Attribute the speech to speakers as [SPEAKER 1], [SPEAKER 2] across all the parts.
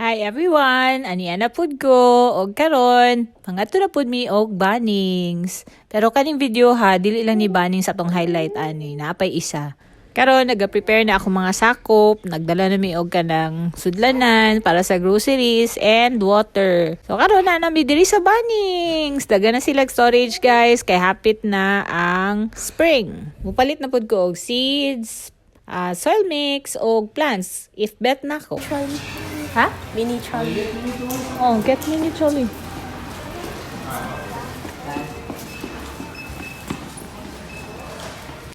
[SPEAKER 1] Hi everyone! Ania na pud ko og karon mangadto na pud mi og Bunnings. Pero kaning video ha, dili lang ni Bunnings atong highlight ani, naa pay isa. Karon naga-prepare na ako mga sakop, nagdala na mi og kanang sudlanan para sa groceries and water. So karon naa na mi diri sa Bunnings. Daghan na sila storage, guys, kay hapit na ang spring. Mupalit na pud ko og seeds, soil mix og plants if bet na ko.
[SPEAKER 2] Trolley.
[SPEAKER 1] Ha?
[SPEAKER 2] Mini trolley.
[SPEAKER 1] Oh, get mini trolley.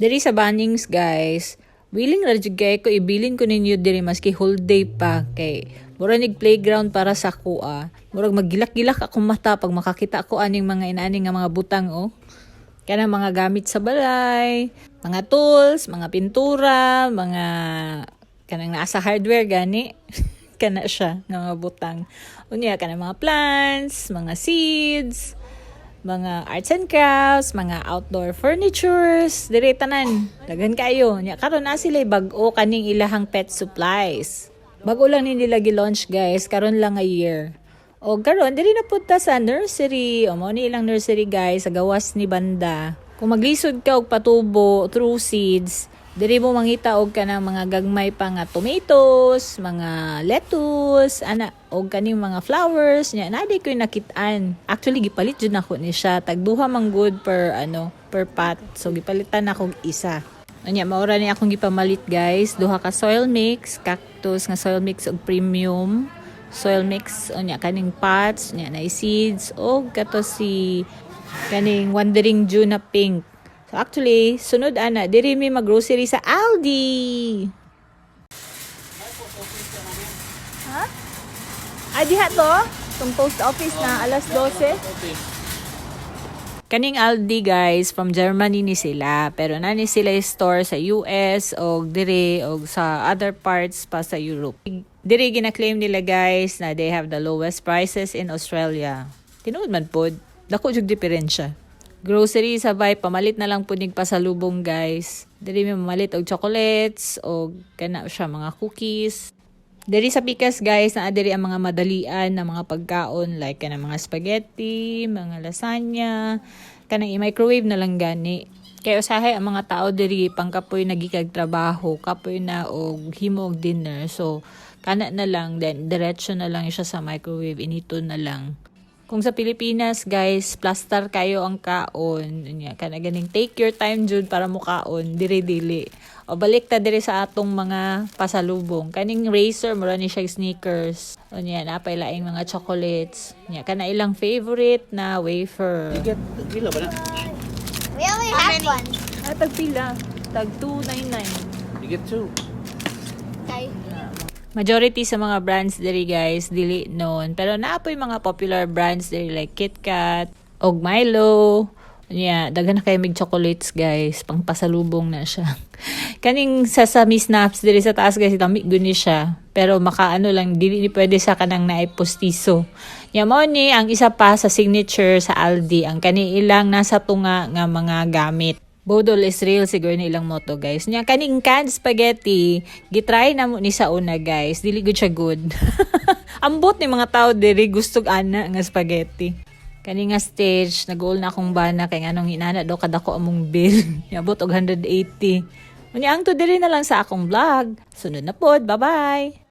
[SPEAKER 1] Diri sa Bunnings, guys, willing ra jud kay ko ibilin ko ninyo diri maski whole day pa kay mura nig playground para sa akoa. Murag maggilak-gilak akong mata pag makakita ko aning mga inaani nga mga butang oh. Kanang mga gamit sa balay, mga tools, mga pintura, mga kanang naa sa hardware gani. Kana siya nga mga butang. Unya kanang mga plants, mga seeds, mga arts and crafts, mga outdoor furnitures, dire tanan. Daghan kayo. Nya karon na sila bag-o kaning ilahang pet supplies. Bag-o lang ni nila gi-launch, guys, karon lang a year. O karon diri na pud ta sa nursery. O mao ni ilang nursery, guys, sa gawas ni banda. Kung maglisod ka og patubo through seeds, diri mo mangita og kanang mga gagmay pa nga tomatoes, mga lettuce, ana og kaning mga flowers nya naa ko'y nakit-an. Actually, gipalit jud nako ni siya, tag duha man good per ano per pot. So gipalitan nako og isa. Unya mao ra ni akong gipamalit, guys, duha ka soil mix, cactus nga soil mix og premium soil mix, unya kaning pots, unya na seeds og kato si kaning Wandering Jew na pink. So actually, sunod ana, diri mi mag-grocery sa Aldi. Ha? Ah, diha to? Tong post office na alas 12? Kaning Aldi, guys, from Germany ni sila. Pero naa ni sila store sa US o dire o sa other parts pa sa Europe. Dire gina-claim nila, guys, na they have the lowest prices in Australia. Tinuod man pod, dako jud diferensya. Grocery sabay pamalit na lang pud nig pasalubong, guys. Diri mi mamalit og chocolates og kana siya mga cookies. Diri sa pikas, guys, naa diri ang mga madalian na mga pagkaon like kanang mga spaghetti, mga lasagna, kanang i-microwave na lang gani. Kay usahay ang mga tao diri pangkapoy na gikag trabaho, kapoy na og himo og dinner. So kana na lang, then diretso na lang siya sa microwave, initon na lang. Kung sa Pilipinas, guys, plaster kayo ang kaon. Unya, kana ganing take your time jud para mukaon, dire dili. O balik ta dire sa atong mga pasalubong. Kaning racer, mura ni siya sneakers. Unya, naa pay laing mga chocolates. Unya, kana ilang favorite na wafer.
[SPEAKER 3] You get pila ba na?
[SPEAKER 2] We only have one.
[SPEAKER 1] Ah, tag pila. Tag 299.
[SPEAKER 3] You get two.
[SPEAKER 2] Okay.
[SPEAKER 1] Majority sa mga brands diri, guys, dili known. Pero naa poy mga popular brands diri like KitKat og Milo. Yeah, daghan na kayo mig chocolates, guys, pangpasalubong na siya. Kaning sesame snaps diri sa taas, guys, lami gud ni siya. Pero makaano lang, dili ni pwede sa kanang naay postiso. Nya mao ni ang isa pa sa signature sa Aldi, ang kani ilang nasa tunga nga mga gamit. Bodol is real siguro ni ilang motto, guys. Nya kaning canned spaghetti, gitry na mo ni sa una, guys. Dili gud siya good. Ambot ni mga tao diri gusto ana nga spaghetti. Kani nga stage, nag-uol na akong bana kay nganong inana daw kadako among bill. Niabot og 180. Unya ang to diri na lang sa akong vlog. Sunod na pod. Bye-bye.